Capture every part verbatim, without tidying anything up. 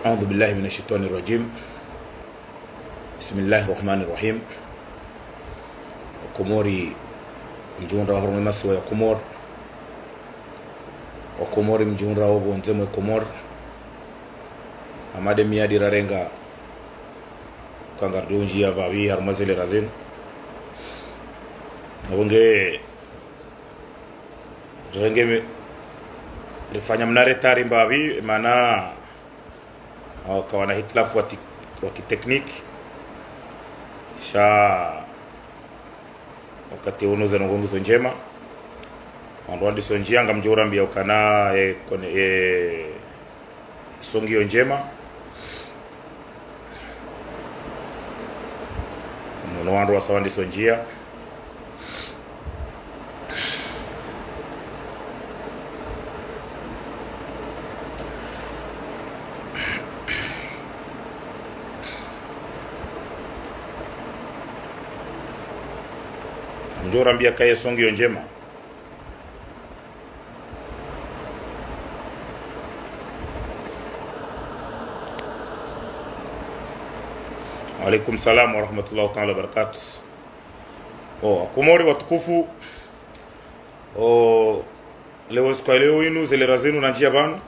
أعوذ بالله من الشيطان الرجيم. بسم الله الرحمن الرحيم. Wakomori mdjihundrao harumwa masiwa ya Komori. Wakomori mdjihundrao pvondze mwe Komori. Hama nde miadi rarenga uka ngaridjo ndjia pvapvi harumwa zele razinu. Apvo nge rirenge mi-, rifanya mna retard mbapvi, mana waka wana hitilafu wa ti-, wa kitekniki. Sha wakati unu zendrongoo ngizo ndjema. Wandru wandiso ndjia ngamdjo urambia ukana, eh, kone-, eh, songi yo ndjema. Muno wandru wasa wandiso ndjia. Ngamdjo urambia kaye songi yo ndjema. Wa alaikum salam wa rahmatullahi ta'ala wa barakatuh. O, Wakomori watukufu. O, leo siku ya leo inu, zele razinu na ndjia pvanu.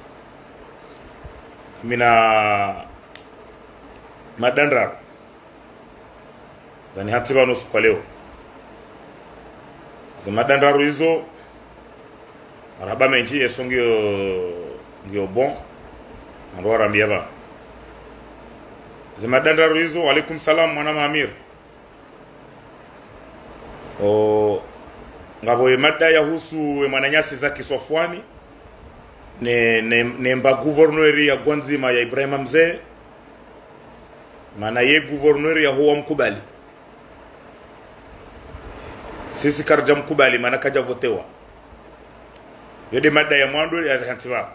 Mina mada ndraru. Zanihantsi pvanu siku ya leo. Ze mada ndraru izo, marahaba mendji, yeso ngiyo, ngiyo bon. Wandru warambia pvanu. Ze mada ndraru izo, wa alaikum salam, mwana Mamir. O, ngapvo ye mada yahusu ye mwananyasi Zaki Sofwani, ne, ne, ne mba gouverneur ya Ngazidja ya Ibrahima Mze, mana ye gouverneur yaho wamkubali. Sisi karidja mkubali, mana kadja votewa. Yo nde mada ya mwando yazihantsi pvapvo.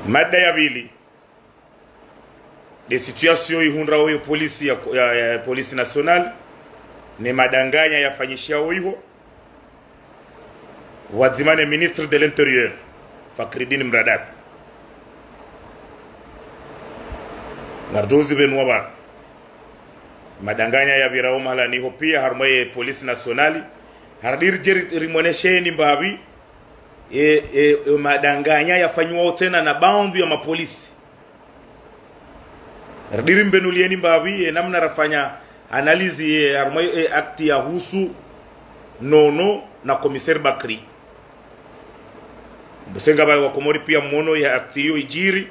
Mada ya pvili, nde situation ihundrao ye police ya, ya, ya police nationale, ne madanganya yafanyishiwao iho, pvwadzima ne ministre de l'Intérieur, Fakridine Mradabi. Ngaridjo uzipvenua pvanu. Madanganya yapvirao mahala niho pia harumwa ye police nationale. Haridiri djeri rimwonesheni mbapvi, e, e, e, madanganya yafanyiwao tsena na baadhwi ya mapolisi. Ridiri mpvenulieni mbapvi, e, namna rafanya analyse, e, harumwa, e, acte yahusu Nono na commissaire Bakri. Mbusenga pvaye Wakomori pia mwono ye acte iyo idjiri.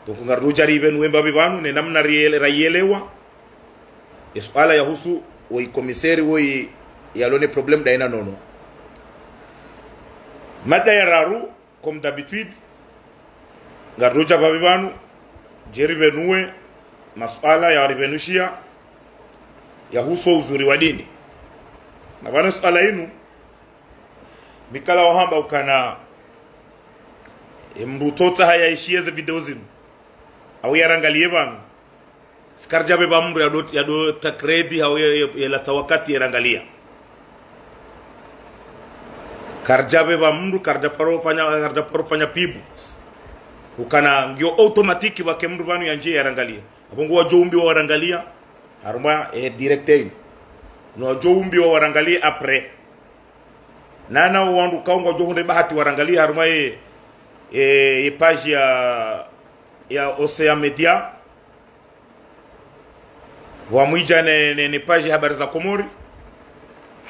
Donc ngaridjo udja ripvenue mbapvi pvanu, ne namna riele-, raielewa. Ye suala yahusu woyi commissaire woyi yalo ne problème ndaye na Nono. Mada ya raru, comme d'habitude, ngaridjo udja pvapvi pvanu, djeri ripvenue masuala yaripvenushia, yahusu uzuri wa dini. Na pvanu suala inu, mi kala wahamba ukana, e mndru utsotsaha yaishiye ze video zinu, au yarangalie pvanu. Si karidja pvepva mndru yado, yado ta crédit hau ye, ye, yelatsa wakati yerangalia. Karidja pvepva mndru, karidja paro fanya, karidja paro fanya pub. Ukana ngiyo automatique pvwake mndru pvanu yandjie yarangalia. Apvo ngwadjo umbiwa warangalia harumwa, e, direct inu. Ngwadjo umbiwa warangalia après. Nana wandru kaungwadjo hundre bahati warangalia harumwa ye, ye, ye page ya, ya Océan Média. Wamwidja ne, ne, ne page Habari za Komori.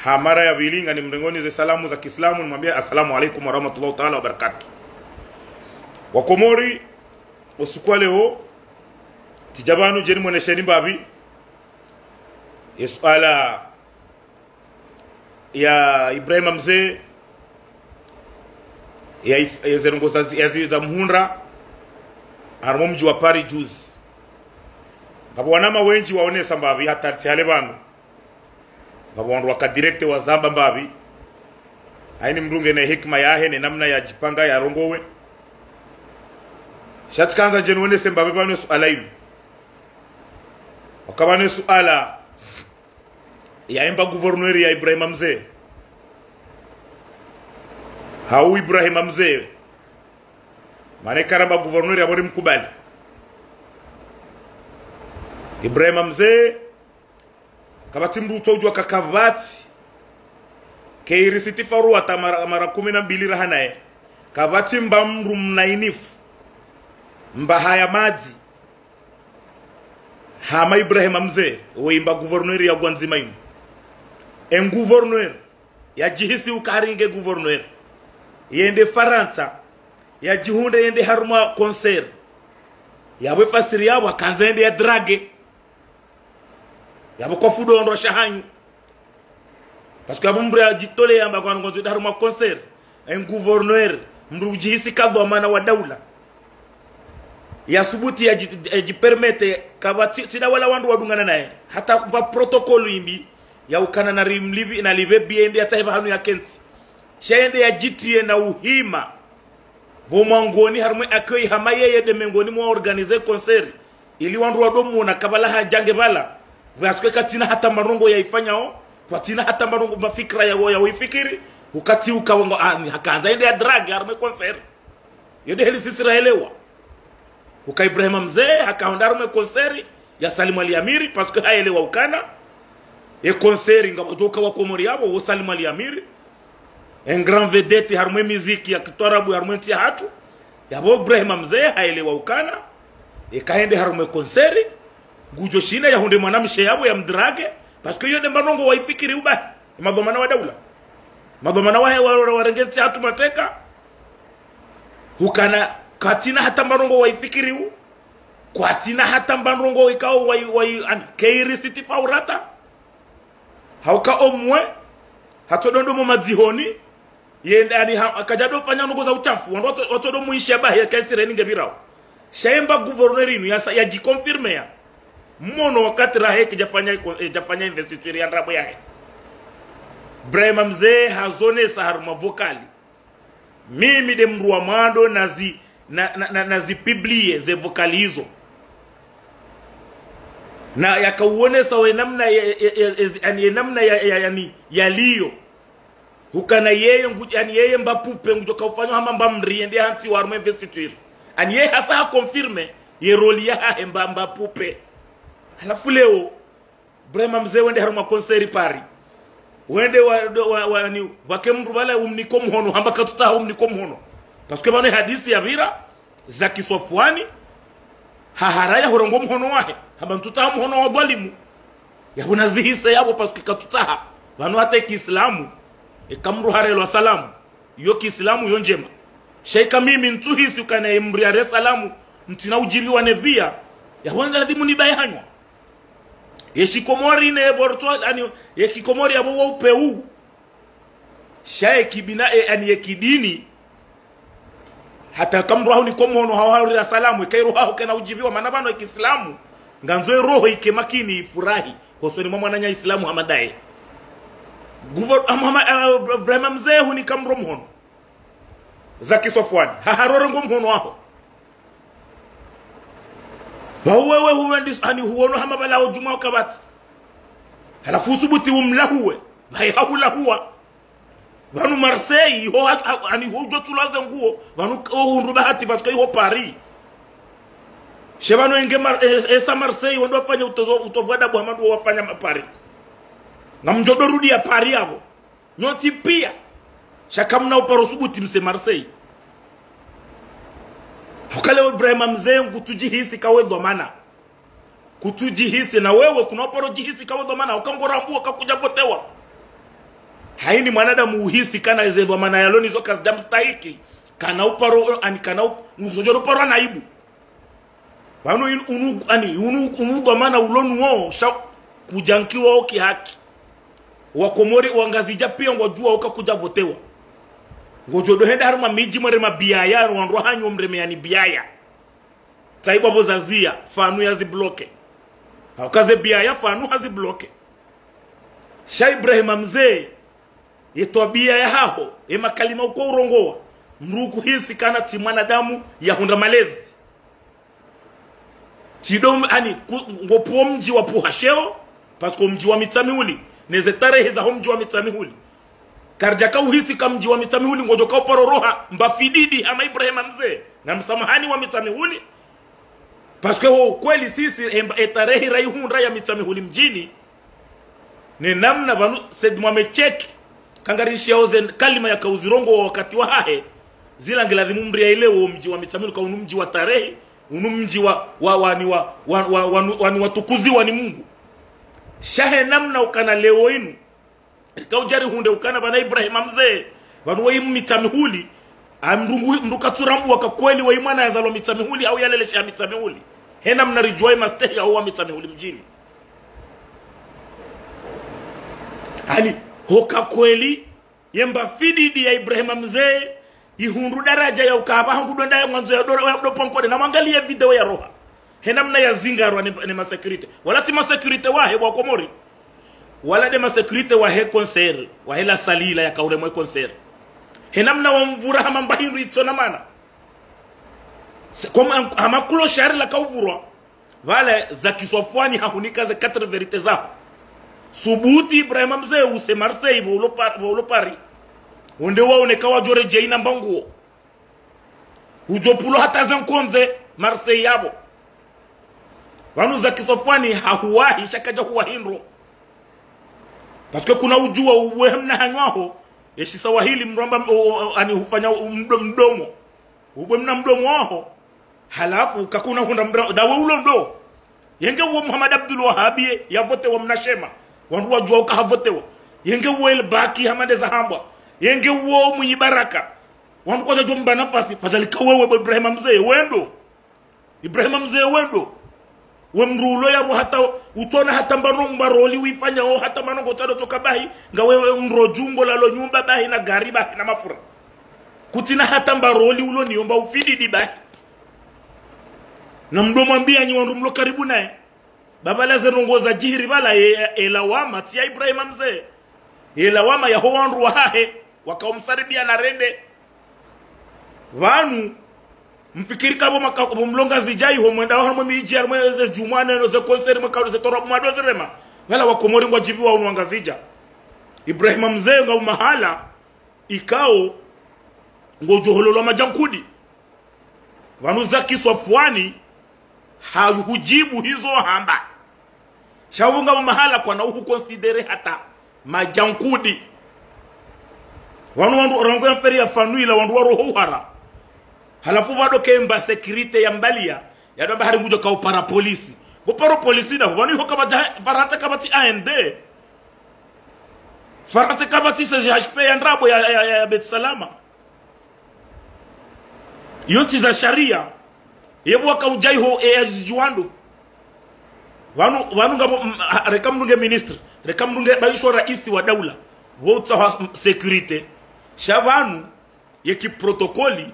Ha mara ya pvili nganimrengoni ze salamu za kiislamu, nimwambie, "Assalamu alaikum warahmatullahi taala wabarakatuh." Wakomori, usiku wa leo, tsidja pvanu djeri mwonesheni mbapvi ye suala ya Ibrahima Mze, ya if-, ya ze ndrongoo za zi-, ya zi-, za muhundra, harumwa mdji wa Paris juzi. Ngapvo wanama wendji waonesa mbapvi hata tsi hale pvanu. Ngapvo wandru waka direct wazamba mbapvi. Haini mndru ngena hikima yahe ne namna yadjipanga yarongowe. Sha tsikandza djeni wonese mbapvi pvanu ye suala inu. Waka pvanu ye suala ya emba gouverneur ya Ibrahima Mze. Hau Ibrahima Mze. Mana ikao ramba gouverneur yapvo rimkubali. Ibrahima Mze, kapvatsi mdru utsodjuwa ka kapvatsi. Keiri sitifaru hata mara, mara kumi na mbili raha naye. Kapvatsi mba mdru mnainifu. Mba haya madzi. Hama Ibrahima Mze, wo imba gouverneur ya gwandzima inu. En gouverneur, yadjihisi uka hari nge gouverneur. Yende Farantsa, yadjihundre yende harumwa concert. Yapvo fasiri yapvo, hakandza yende ya drague. Yapvo kwa fudo ndo shahanyu. Parce que yapvo mdru yadjitole yamba ka ngwandzo yende harumwa concert. En gouverneur, mdru udjihisi ka dhwamana wa daula. Yasubuti yadji-, yadjipermete, kapvatsi, tsi daula wandru wadungana naye. Hata mba protocole imbi, ya ukana na rimlivi, na live biye yende yatsahe pvahanu yakentsi. Sha yende yadjitriye na uhima. Pvo mwangoni harumwa accueil hama yeye nde mengoni mwa organiser concert. Ili wandru wadomwona kabla hadja nge pvala. Parce que katsina hata mba ndrongo yaifanyao, kwatsina hata mba ndrongo mafikira ya, ya uifikiri, ukati uka wango, ah, ni hakandza yende ya drague harumwa concert. Yo nde heli sisi raelewa. Uka Ibrahima Mze, hakahundra harumwa concert ya Salim Ali Amiri, parce que haelewa ukana. E concert ngapvo djoka wa Komori yapvo, wo Salim Ali Amiri. En grand vedette harumwa miziki ya kitwarabu harumwa ntsi yahatru. Yapvo Ibrahima Mze haelewa ukana. Eka hende harumwa concert. Ngudjo shinda yahundre mwanamshe yapvo ya mdrague. Parce que yo nde mba ndrongo waifikiri ubahi. Madhwamana wa daula. Madhwamana wa, wa, wa, warenge ntsi yahatru mateka. Ukana katsina hata mba ndrongo waifikiri u. Kwatsina hata mba ndrongo ikao wai, wai, an, keiri sitifaru hata. Hauka omwe, hatsodondo mo madzihoni, yende ani ha-, kadjadofanya ndrongo za uchafu, wandru watso-, watsodomuisha bahi ya kaisire ninge pvirao. Sha emba gouverneur inu yasa, yadjiconfirmé ya. Mwono wakati rahe kidjafanya iko-, eh, djafanya investiture ya ndrabo yahe. Ibrahima Mze hazonesa harumwa vocal. Mimi nde mdru wa mwando nazi, na, na, na, nazipublie ze vocal izo. Na yakauonesa we namna ya, ya, ya, ya, yani ye namna ya, ya, yani yaliyo. Ukana yeye ngu-, yani yeye mba pupe ngudjo kaufanywa hama mba mdri yende hantsiwa harumwa investiture. Ani yeye hasa haconfirmé ye rôle yahahe mba, mba pupe. Halafu leo, Ibrahima Mze wende harumwa concert Paris. Wende wa, wa, wa, ni, wake mdru pvala umniko mhono, hamba katsutsaha umniko mhono. Parce que pvanu hadisi yapvira, Zaki Swafwani, haharaya hurenga mhono wahe, hamba ntsutsaha mhono wa dhwalimu. Yapvo nazihise yapvo parce que katsutsaha. Pvanu hata kiislamu, eka mdru harelwa salamu. Yo kiislamu yo ndjema. Sha eka mimi ntsuhisi ukana ye mdru yare salamu, ntsina udjibiwa ne pvia. Yapvo nde ladhimu nibaye hanywa. Ye shikomori ne borto, ani, ye kikomori yapvo wa upeu. Sha ye kibina, e, ani ye kidini. Hata eka mdru hahunika mhono hau harira salamu, eka ye roho yaho kayina udjibiwa, mana pvanu ye kiislamu. Ngandzo ye roho ike makini ifurahi. Hosoni mwa mwananya islamu hama ndaye. Gouver-, ah, Muhammad, ah, Ibrahima Mze hunika mdru mhono. Zaki Swafwani. Haharore ngo mhono waho. Pvao wewe huwe ndis-, ani huono hama pvala ho djumwa ukapvatsi. Halafu usubuti umlahuwe. Pvahe hahulahuwa. Pvanu Marseille, ho ha-, ha-, ani ho udjo tsulaze nguo. Pvanu ho hundru bahati parce que ho Paris. She pvanu enge Mar-, e, esa Marseille, wandru wafanya utozo, utovu adabu hama ndo wafanya ma Paris. Ngamdjo dorudia Paris yapvo. Nyontsi pia. Sha kamna uparo subuti mse Marseille. Hukale we Ibrahima Mze ngu tsudjihisi ka we dhwamana. Kutsudjihisi na wewe, kuna uparo djihisi ka we dhwamana, uka ngo rambuwa ka kudja votewa. Haini mwanadamu uhisi kana eze dhwamana yalo nizo kazidja mstahiki. Kana uparo, ani kana up-, ngu tsodjo uparo na aibu. Pvanu in-, unu, ani, unu, unu dhwamana ulo nuwo, sha kudja nkiwa oki haki. Wakomori, wangazidja pia ngwadjuwa uka kudja votewa. Ngodjo dohenda harumwa midji mwere mabiyaya, wandru hanyu mremeyani biyaya. Taibu apvo zaziya, pvanu yazibloke. Hauka ze biyaya, pvanu hazibloke. Sha Ibrahima Mze, ye twabiya yahaho, ye makalima uko urongowa, mdru kuhisi kana tsi mwanadamu yahundra malezi. Tsi ndo m-, ani, ku-, ngopvo mdji wa pvuha sheo, parce que mdji wa Mitsamihuli, neze tarehi zaho mdji wa Mitsamihuli. Karidjaka uhisi ka mdji wa Mitsamihuli, ngodjo ka uparo roha, mba fididi, hama Ibrahima Mze. Na msamahani wa Mitsamihuli. Parce que ho kweli sisi, emba, etarehi rayihundra ya Mitsamihuli mdjini. Ne namna pvanu Said Mohamed Cheikh, kangarishia oze kalima yakauzirongoa wakati wahahe. Zila nge lazimu mdru yaelewe wo mdji wa Mitsamihuli ka unu mdji wa tarehi, unu mdji wa, wa, wani wa, wa, wa, wanu, wani watukuziwa ni Mungu. Sha he namna ukana leo inu, rika udja rihundre ukana pvana Ibrahima Mze, pvanu wayi Mitsamihuli, a mdru ngu, mdru katsurambuwa ka kweli wayi mwana yazalwa Mitsamihuli, au yalelesha Mitsamihuli. He namna ridjuwa ye mastehi ya huwa Mitsamihuli mdjini. Ani, hoka kweli, yemba fididi ya Ibrahima Mze, ihundru daraja ya ukaba hangu donda ya mwandzo ya doro ya dopo nkode, na mwangaliye video ya roha. He namna yazingarwa ne, ne masécurité. Wala tsi masécurité wahe wa Komori. Wala nde masécurité wahe concert, wahe la salle ila yakauremwa concert. He namna wamvura hama mba hindru itsona mana. Se, koma, hama clochard lakauvurwa. Pvala Zaki Swafwani hahunika ze quatre vérités zaho. Subuti Ibrahima Mze use Marseille, pvo ulo Par-, pvo ulo Paris. Wonde waoneka wadjo redjeyi na mbanguo. Udjo pulwa hata ze nkondze Marseille yapvo. Pvanu Zaki Swafwani hahuwahi, sha kadja huwahi ndro. Parce que kuna udjuwa ubwe mna hanywaho, eshi Swahili mdru amba, o, o, ani hufanya mdo-, mdomo. Ubwe mna mdomo waho. Halafu kakuna hundra mdru, ndawe ulo ndo. Yenge uwo Muhammad Abdul Wahabi ye, yavotewa mna shema. Wandru wadjuwa uka havotewa. Yenge uwo El Baki hama nde zahambwa. Yenge uwo Mwinyi Baraka. Wandru kwadja djo mba nafasi, fadhali ka wewe bo Ibrahima Mze, wendo. Ibrahima Mze wendo. We mdru ulo yapvo hata utsona hata mba no mba roli wifanyao hata mba no ngo tsado tsoka bahi, ngawe mdru djungo lalo nyumba bahi na gari bahi na mafura. Kutsina hata mba roli ulo niyo mba ufididi bahi. Na mdo mwambiya nyi wandru mlo karibu naye. Ba pvala ze ndrongo zadjiri pvala ye, ye lawama, tsi ya Ibrahima Mze. Ye lawama yaho wandru wahahe, wakaumsaribiya na rende. Pvanu, mfikiri ka pvo maka-, pvo mlo Ngazidja iho mwenda waho mwe midji ya mwe ze djumwa neno ze concert mwakado ze torabu mwado zirema. Pvala wa Komori ngwadjibiwa unu wa Ngazidja. Ibrahima Mze nga umahala, ikao, ngodjo hololwa madjankudi. Pvanu Zaki Swafwani, ha hudjibu hizo hamba. Sha pvo nga mahala kwana uhu considérer hata madjankudi. Pvanu wandru rangu ya mferi ya fanu ila wandru wa roho uhara. Halafu pvado kemba sécurité ya mbaliya, ya dwa bahari ngudjo kaupara polisi. Ngoparo polisi na, pvanu iho kapvatsi, Farantsa kapvatsi A N D. Farantsa kapvatsi C G H P ya ndrabo ya, ya, ya, ya Beit Salama. Iyo ntsi za sharia. Yepvo wakaudja iho, e, ya zidjuwando. Pvanu, pvanu ngapvo, mm, ha, reka mdunge ministre, reka mdunge bayisho raisi wa daula. Pvo utsaha, mm, sécurité. Sha pvanu, ye ki protocole,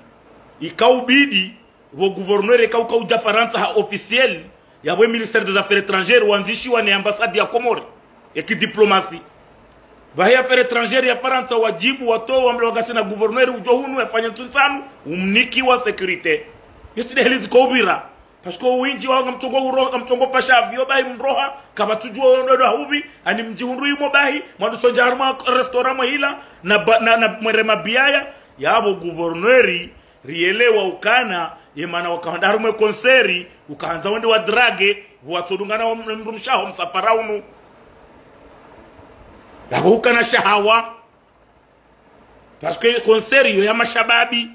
ikaubidi, pvo gouverneur ikaukaudja Farantsa ha officiel, yapvo ye ministère des affaires étrangères wandzishiwa ne ambassade ya Komori, ye ki diplomatie. Pvahe affaires étrangères ya Farantsa wadjibu watowa mlo wakasi na gouverneur udjo hunu yafanya ntsuntsanu, umnikiwa sécurité. Yo tsi nde heli zikoupvira. Parce que owindji wawo ngamtsongo uroha, ngamtsongo pasha avion bahi mroha, kapvatsudjuwa wo ndo ndo hupvi, ani mdjihundru imo bahi, mwandru sondja harumwa restaurant mwehila, na ba-, na, na mwere mabiyaya, yapvo gouverneur, riyelewa ukana, ye mana wakahanda harumwe concert, ukahandza wende wa drague, pvo watsodungana wa mdru mshe waho msafara unu. Yapvo ukana shahawa. Parce que concert iyo ya mashababi.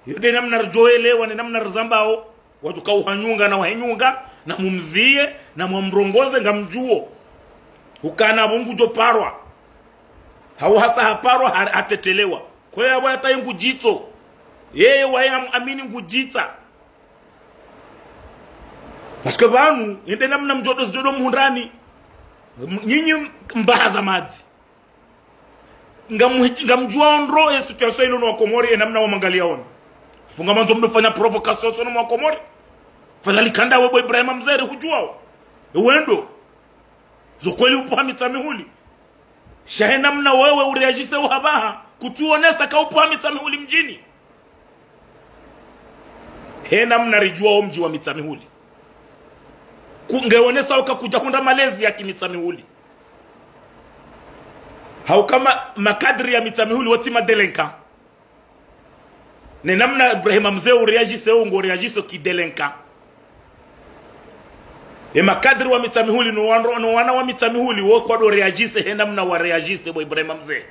Iyo nde namna ridjoelewa, ne namna rizambao. Wadjuka uhanyunga na wahenyunga, na mumziye, na mwamrongoze ngamdjuo. Ukana pvo ngudjo parwa. Hau hasa haparwa, ha-, hatetelewa. Kweye apvo yataye ngudjitso. Yeye waye am-, amini ngudjitsa. Parce que pvanu, inde namna mdjodo, zidjodo mhundrani. M-, nyinyi mbaha za madzi. Ngamu-, ngamdjuwa ondro ye situation ilo no wa Komori ye namna wamangaliya ono. Funga mandzo mdo fanya provocation sono mwa Komori. Fadhali kanda we bo Ibrahima Mze rihudjuwao. Ewendo. Zo kweli upvo ha Mitsamihuli. Sha he namna wewe ureagisse uhapvaha, kutsuonesa ka upvo ha Mitsamihuli mdjini. He namna ridjuwao mdji wa Mitsamihuli. Ku-, ngeonesa uka kudja hundra malezi ya ki Mitsamihuli. Hau kama makadri ya Mitsamihuli wotsi madélinquants. Ne namna Ibrahima Mze ureagise, ungo reagise ki délinquant. E makadri wa Mitsamihuli no wandro, no wana wa Mitsamihuli wo kwado reagise he namna wa reagise bo Ibrahima Mze.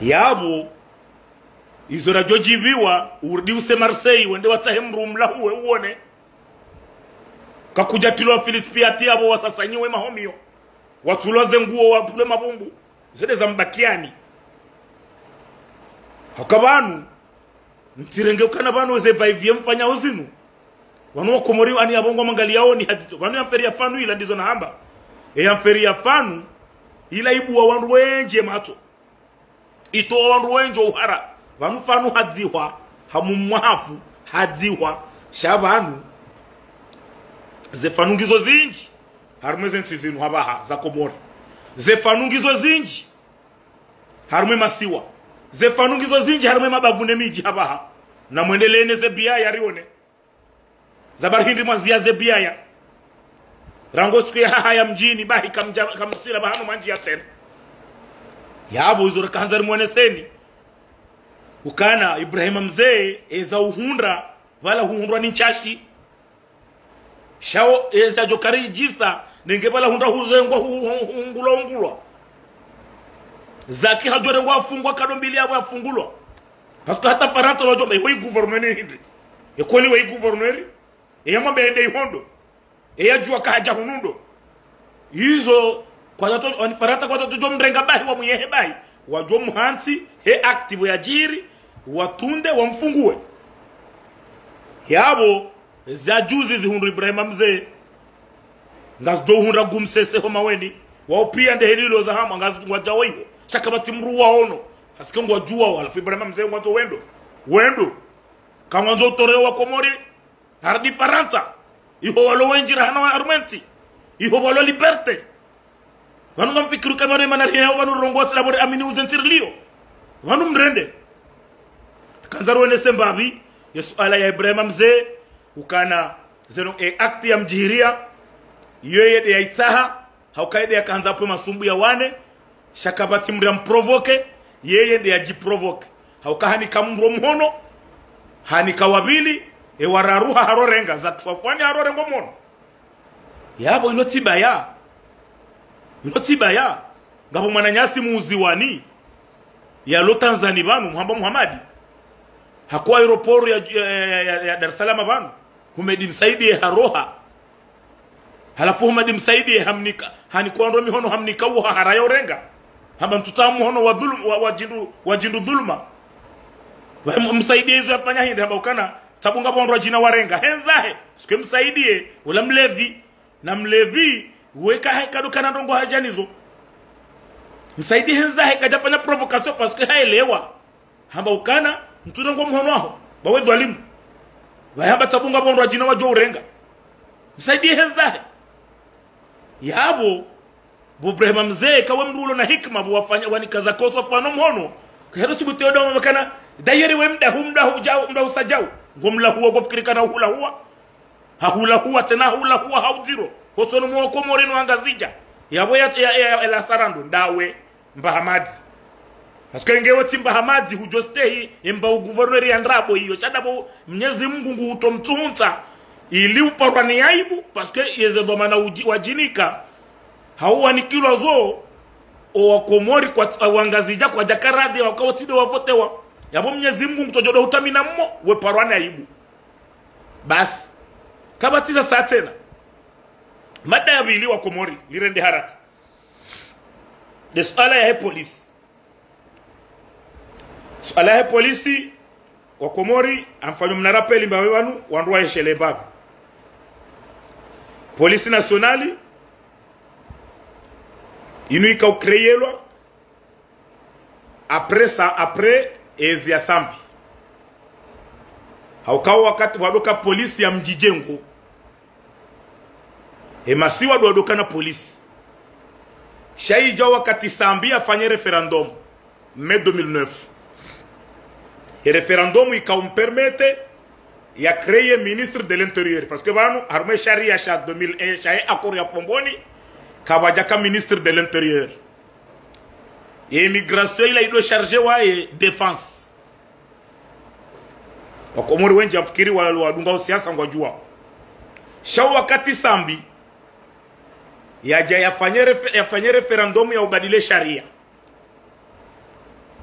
Yapvo, izo radjo djiviwa, urudi use Marseille, wende watsahe mdru umlahuwe uone. Kakudja tilwa Filispia ti yapvo wasasanyiwe mahomiyo. Watsulwa ze nguo wapvulwe mabumbu. Zende za mbakiani. Haka pvanu, mtsirenge ukana pvanu ze vaivie mfanyao zinu. Pvanu wa Komori ani yapvo ngwa mangaliyaoni haditso. Pvanu ye affaire ya Fanu ila ndizo nahamba. E affaire ya Fanu ila ibuwa wandru wendji matso. Itowa wandru wendji uhara. Pvanu Fanu hadzihwa, ha mumwahafu, hadzihwa, sha pvanu. Ze Fanu ngizo zindji, harumwa ze ntsi zinu hapvaha, za Komori. Ze Fanu ngizo zindji, harumwa e masiwa. Ze Fanu ngizo zindji, harumwa e mabavu ne midji hapvaha. Na mwendelee ne ze biaya rione. Za bari hindri mwaziya ze biaya. Rangu siku ya hahaya mdjini, bahi kamdja, kamtsila pvahanu mwandjiya tsena. Yapvo izo rakahandza rimwoneseni. Ukana Ibrahima Mze, eza uhundra, pvala huhundrwa ni ntsashi. Sha wo, eza djo karidjisa, nenge pvala hundra hurengwa hu-, hu-, hungulwa, hungulwa. Zaki hadjo rengwa afungwa kado mbili yapvo afungulwa. Parce que hata Farantsa wadjo mba, iwe i gouverneur hindri. E kweli we i gouverneur. Eya mwambe ende iho ndo. Eya djuwa kahadja hunu ndo. Izo, kwadja to, wani Farantsa kwadja to djo mrenga bahi wa muyehe bahi. Wadjo muhantsi, he acte pvo yadjiri, watunde, wamfunguwe. Yapvo, za juzi zihundru Ibrahima Mze. Ngazidjo uhundra gumsese ho Maweni. Wao pia nde heli lo za hama, ngazidjo ngwadjao iho. Sha kapvatsi mdru waono. Hasike ngwadjuwao, halafu Ibrahima Mze ngwandzo wendo. Wendo. Kangwandzo utoreya wa Komori. Harudi Farantsa. Iho walo wendji rahana wa harumwa entsi. Iho walo liberté. Pvanu ngamfikiri uka pvanu emana rihe, pvanu rongowa tsila pvo ri amini uze ntsi riliyo. Pvanu mrende. Kandza ruonese mbapvi, ye suala ya Ibrahima Mze, ukana zeno e acte ya mdjihiriya, yeye nde ya itsaha, hauka yeye nde yakandza pvwe masumbu ya wane, sha kapvatsi mdru ya mprovoqué, yeye nde ya djiprovoqué. Hauka hanika mdru wo mhono, hanika wa pvili, e wa raru ha haro renga, za kiswafwani haro renga wo mhono. Yapvo ilo tsi baya. Ilo tsi baya. Ngapvo mwananyasi muuziwani. Yalo Tanzani pvanu, Muhamba Muhamadi. Hako aéroport ya, ya, ya, ya, ya Dar es Salaam pvanu. Humedi Msaidie haroha. Halafu Humedi Msaidie hamnika, hanika wandru mihono hamnika uwo hahara ya urenga. Hamba mtsutsaha muhono wa dhulum-, wa, wa djindru, wa djindru dhuluma. Wa M-, Msaidie izo yafanya hindri hamba ukana, sabu ngapvo wandru wadjina warenga. Hendza he, sike Msaidie, ula mlevi. Na mlevi, weka he kado kana ndrongo hadja nizo. Msaidie hendza he kadjafanya provocation parce que haelewa. Hamba ukana, mtsu renga wo mhono waho, ba we dhwalimu. Pvahe hamba sabu ngapvo wandru wadjina wadjo urenga. Msaidie hendza he. Yapvo, bo Ibrahima Mze, kawe mdru ulo na hikima, bo wafanya, wanika za kiswafwani wo mhono. Kahero subuti yo doma makana, dayeri we mdahu, mdahu djau, mdahu sa djau. Ngomlahuwa, ngofikiri kana uhulahuwa. Hahulahuwa, tsena hahulahuwa, ha udziro. Hosoni mwa Komori no Wangazidja. Yapvo ya, ya, ya, ya, la sarando, ndawe, Mbahamadzi. Parce que ngewe tsi Mbahamadzi, hudjo stehi, emba u gouverneur ya ndrabo iyo. Sha ndapvo Mnyezi Mungu nguhuto mtsuhuntsa, ili uparwa ni aibu, parce que yeze dhwamana udji-, wadjinika. Hau wanikilwa zo, o wa Komori kwa, Wangazidja kwadjaka radhi, waka watsi nde wavotewa. Yapvo Mnyezi Mungu ngutsodjo ndo hutamina mmo, we parwa ni aibu. Basi. Kapvatsi za sa tsena. Mada ya pvili wa Komori, lirende haraka. Nde suala yahe polisi. Suala yahe polisi, wa Komori, ngamfanyo mna rappel mbapvi pvanu, wandru waeshelee mbapvi. Police nationale, inu ika ucréelwa, après ça, après, ezi ya Sambi. Hauka wakati wadoka polisi ya mdjidjengo. E masiwa ndo wadoka na polisi. Sha idja wakati Sambi yafanye référendum, mai deux mille neuf. E référendum ika umpermettre ya créer ministre de l'intérieur. Parce que pvanu, harumwa e sharia sha deux mille un, sha e accord ya Fomboni, kapvadjaka ministre de l'intérieur. E immigration ila ido chargé wa e défense. Wakomori wendji nafikiri wa-, wadungao siasa ngwadjuao. Sha wakati Sambi yadja yafanye refe-, yafanye référendum ya ubadili sharia,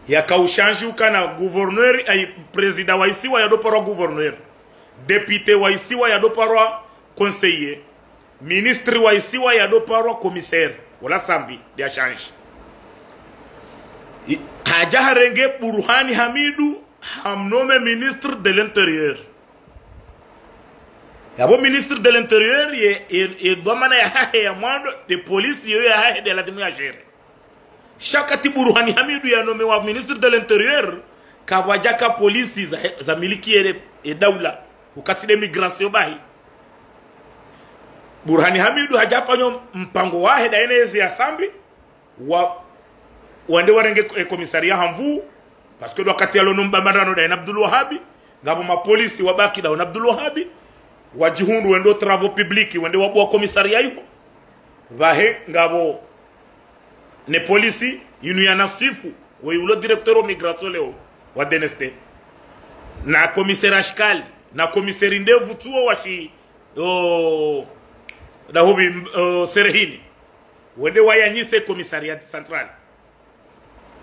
yaka ushandji ukana gouverneur, ayi, président wa isiwa yado parwa gouverneur, député wa isiwa yado parwa conseiller, ministre wa isiwa yado parwa commissaire. Wola Sambi nde yashandji. I-, hadja harenge Burhani Hamidu, hamnome ministre de l'intérieur. Yapvo ministre de l'intérieur ye, ye, ye dhwamana yahahe ya mwando, nde polisi yo yahahe nde lazimu yagérer. Sha wakati Burhani Hamidu yanomewa ministre de l'intérieur, kapvwadjaka polisi za, zamiliki ye, ye daula, ukati nde migration bahi. Burhani Hamidu hadja hafanyo mpango wahe ndaye ne ezi ya Sambi, wa, wende warenge, eh, commissariat ha Nvuu, parce que ndo wakati yalo no mbambanano ndaye na Abdul Wahabi, ngapvo mapolisi wabaki ndawo na Abdul Wahabi, wadjihundru wendo travaux publics, wende wabuwa commissariat iho. Pvahe ngapvo ne polisi inu ya Nasifu, we ulo directeur wa migration leo, wa D N S T, na commissaire Ashkali, na commissaire Ndevu Tsuo wa shi, o, Dahubi, o, Serehini. Wende wayanyise commissariat central.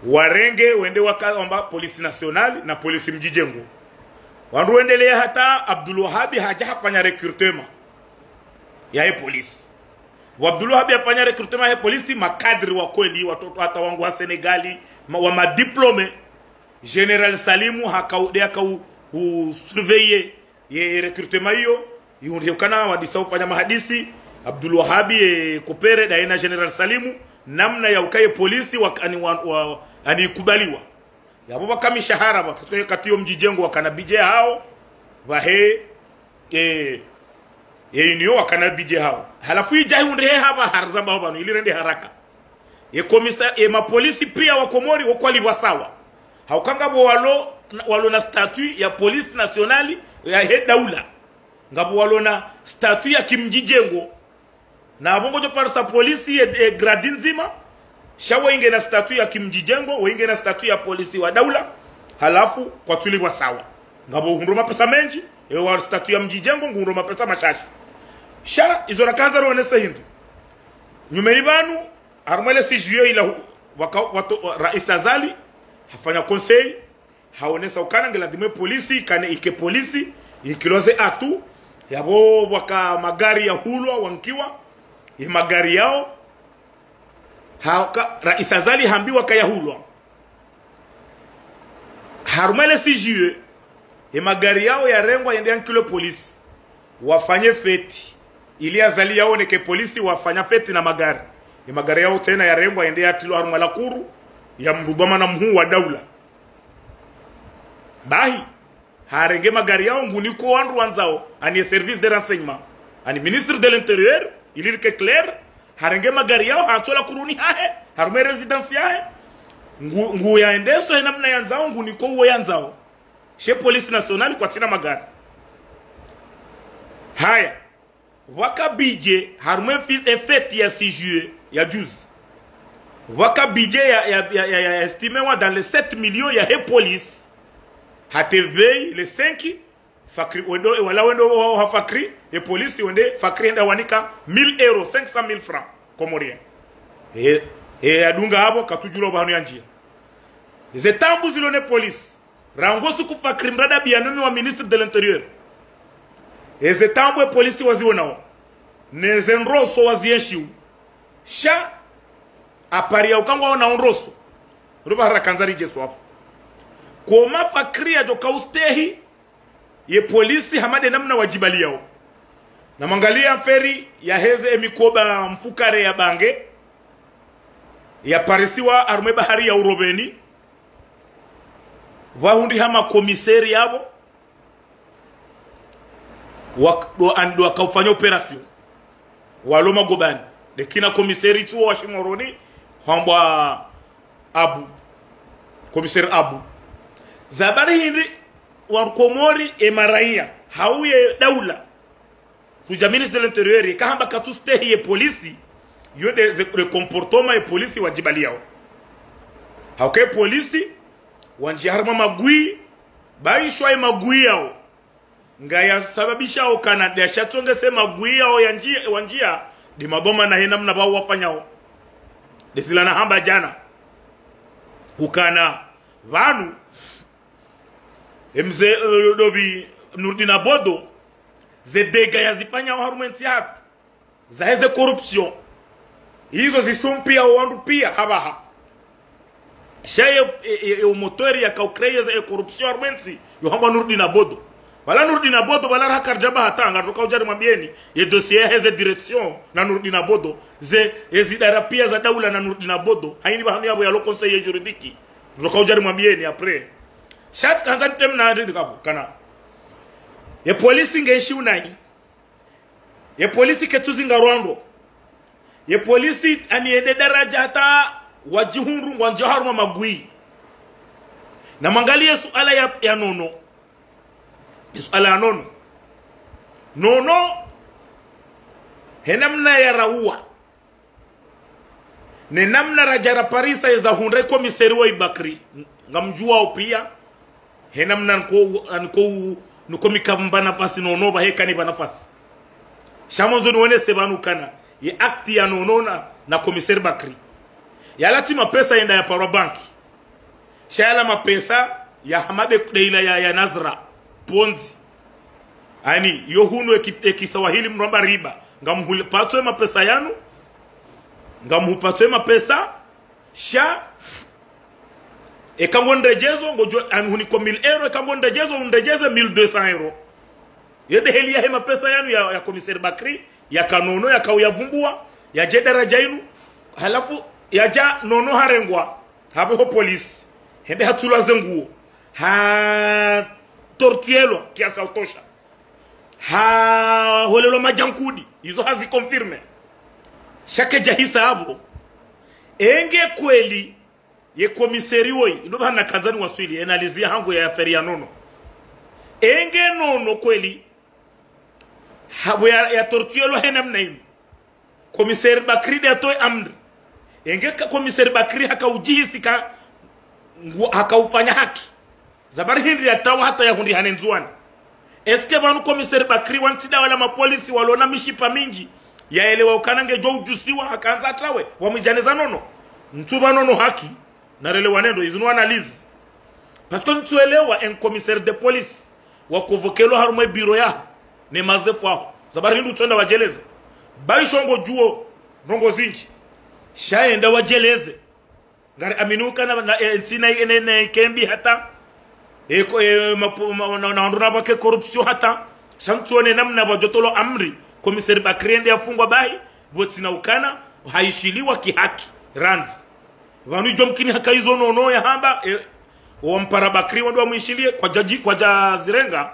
Warenge, wende waka wamba police nationale na police mdjidjengo. Wandru wendelea hata Abdul Wahabi hadja hafanya recrutement yahe polisi. Wa Abdul Wahabi hafanya recrutement yahe polisi, makadri wa kweli, watoto hata wangu wa Senegali, ma-, wa madiplômés. Général Salimu haka u-, nde haka u-, u-, surveiller ye recrutement iyo, ihundre ukana wadisa ufanya mahadisi, Abdul Wahabi ye kopere ndaye na Général Salimu, namna ya ukaye polisi wa-, ani wa-, wa-, ani kubaliwa. Yapvo pvaka mishahara pvaka, parce que wakati yo mdjidjengo wakana budget hawo, pvahe, eh, ye union wakana budget hawo. Halafu idja ihundre hapva harzamba pvanu, ili rende haraka. Ye komisa, ye mapolisi pia wa Komori wo kwalipvwa sawa. Hauka ngapvo walo, walo na statut ya police nationale yahe daula. Ngapvo walo na statut ya kimdjidjengo. Na apvo ngodjo parisa polisi ye, ye grade ndzima, sha wo inge na statut ya kimdjidjengo, wo inge na statut ya polisi wa daula, halafu kwatsulipvwa sawa. Ngapvo uhundro mapesa mendji, ye wa statut ya mdjidjengo nguhundro mapesa mashashi. Sha, izo nakandza ronese hindri. Nyumeni pvanu, harumwa le six juillet ila hu-, waka-, wato-, Rais Azali, hafanya conseil, haonesa ukana nge lazimu ye polisi, kane ike polisi, ikilwa ze atouts, yapvo waka magari yahulwa, wankiwa, ye magari yawo, haka, Rais Azali hambiwa kayahulwa. Harumwa le six juillet, ye magari yawo yarengwa yende yankilwe polisi. Wafanye fête. Ili Azali yaone ke polisi wafanya fête na magari. Ye magari yawo tsena yarengwa yende yatrilwa harumwa la kuru, ya mrubama na mhuu wa daula. Bahi, harenge magari yawo ngunikao wandru wandzao, ani ye service de renseignement, ani ministre de l'intérieur, ili like clair, harenge magari yawo, hantsola kuruni hahe, harumwa ye résidence yahe, ngu, nguyaendeso he namna yandzao, ngunikao uwo yandzao. She police nationale kwatsina magari. Haya. Pvaka budget, harumwa ye fi-, ye fête ya six juillet ya juzi. Pvaka budget ya, ya, ya, ya, ya estimewa dans les sept millions yahe police. Hata veille, le cinq, Fakri, wendo, wala wendo wa, wa Fakri, ye polisi wende, Fakri hende hawanika mille euros, cinq cent mille francs comoriens. E, e, yadunga apvo, katsudjua pvahanu yandjia. Ze taabu zilo ne polisi. Rangu suku Fakri mradi pvia nomewa ministre de l'intérieur. Eze taabu ye polisi waziwonao. Neze ndroso wazienshiwo. Sha, apvariya ukangwa wona ndroso. Ruba hara kandzari Jesu wafu. Koma Fakri yadjoka ustehi, ye polisi hama nde namna wadjibaliyao. Namwangaliye mferi yaheze emikoba mfukare ya bange, yaparisiwa harumwa ye bahari ya Uroveni, pvahundriha makomiseri yapvo, wak-, ndo, an-, ndo wakaufanya opération. Walo magobani. Nde kina komiseri tsuwo wa Shimoroni, hwambwa Abu. Komiseri Abu. Za habari hindri, wa Komori, e maraiya, hau ye daula. Kudja ministre de l'intérieur, kahamba katsustehi ye polisi, yo nde, nde, nde comportement ye polisi wadjibaliyao. Hauka ye polisi, wandjiya harumwa magwi, Bayishwa ye magwiyao. Ngayasababishao kana nde ashatsongese magwiyao ya ndzia, wa ndzia, nde madhwamana he namna pvao wafanyao. Nde zila nahamba djana. Ukana, pvanu, e mze, eh, ndopvi, Nurdin Abodo, ze dégâts yazifanyao harumwa entsi yahatru. Zaheze corruption. Izo zisumpia wandru pia hapvaha. Sha ye, e, e, e, o moteur yakaucréer ze corruption harumwa entsi, yo hambwa Nurdin Abodo. Pvala Nurdin Abodo, pvala raha karidjamba hata, ngarudjoka udja rimwambieni, ye dossier yaheze direction na Nurdin Abodo, ze, ezi idara pia za daula na Nurdin Abodo, hayini pvahanu yapvo yalo conseiller juridique. Ngarudjoka udja rimwambieni après. Sha tsi kandza nitemna ndini kapvo, kana. Ye polisi ngeshi unayi. Ye polisi ketsuzinga rwandro. Ye polisi ani yende daradja hata wadjihundru ngwandjio harumwa magwi. Namwangaliye suala ya, ya Nono. Ye suala ya Nono. Nono, he namna yarauwa. Ne namna radja raparisa yeza hundra ye komiseri woyi Bakri. Ngamdjuwao pia. He namna niko, niko, niko mi kampa nafasi Nono pvahe kanipa nafasi. Sha ngamwandzo niwonese pvanu kana ye acte ya Nono na, na komiseri Bakri. Yala tsi mapesa yenda yaparwa banki. Sha yala mapesa ya Hamade Kudeila ya, ya Nazra. Ponzi. Ani, yo hunu eki, ekiswahili mdru hamba riba. Ngamhule patswe mapesa yanu. Ngamhupatse mapesa. Sha. Eka ngondredjezo, ngodjo, ani huniko mille euros, eka ngondredjezo, undredjeze mille deux cents euros. Yende heli yahe mapesa yanu ya, ya komiseri Bakri, yaka Nono, yaka uyavumbua, yadje daradja inu, halafu yadja Nono harengwa, hapvo ho polisi, hende hatsulwa ze nguo, hatortiyelwa, kiasi ya utosha, haholelwa madjankudi, izo haziconfirme. Sha kedjahisa hapvo, enge kweli, ye komiseri woyi, ndo pvahanu nakandza niwaswili, analyse yahangu ya affaire ya Nono. Enge Nono kweli, hapvo ya, yatortiyelwa he namna inu. Komiseri Bakri nde yatowe amri. Enge ka komiseri Bakri hakaudjihisi ka, ngu, hakaufanya haki. Za bari hindri yatawa hata yahundrihane Ndzuwani. Est-ce que pvanu komiseri Bakri wantsi dawa la mapolisi walona mishipa mindji, yaelewa ukana ngedjo udjusiwa, hakandza atawe, wamwidjane za Nono? Ntsu pva Nono haki, narelewane ndo, izi no analyse. Parce que ntsuelewa un commissaire de police, wakovokelwa harumwa e bureau yaho, ne mazefu aho. Za bari hindri utsonda wadjeleze. Bayisho ngodjuo, ndrongo zindji. Sha yenda wadjeleze. Ngari amini ukana na, e, ntsina, e, ne, ne, kembi hata. E, ko, e, mapu, ma, na, na, wandru na pvake corruption hata. Sha ntsuone namna pvadjotolwa amri. Komiseri Bakri yende yafungwa bahi. Pvo tsina ukana, hayishiliwa kihaki. Randzi. Pvanu idjo mkini haka izo Nono yahamba, e, wampara Bakri wandru wamwishiliye, kwadjadji, kwadjazirenga.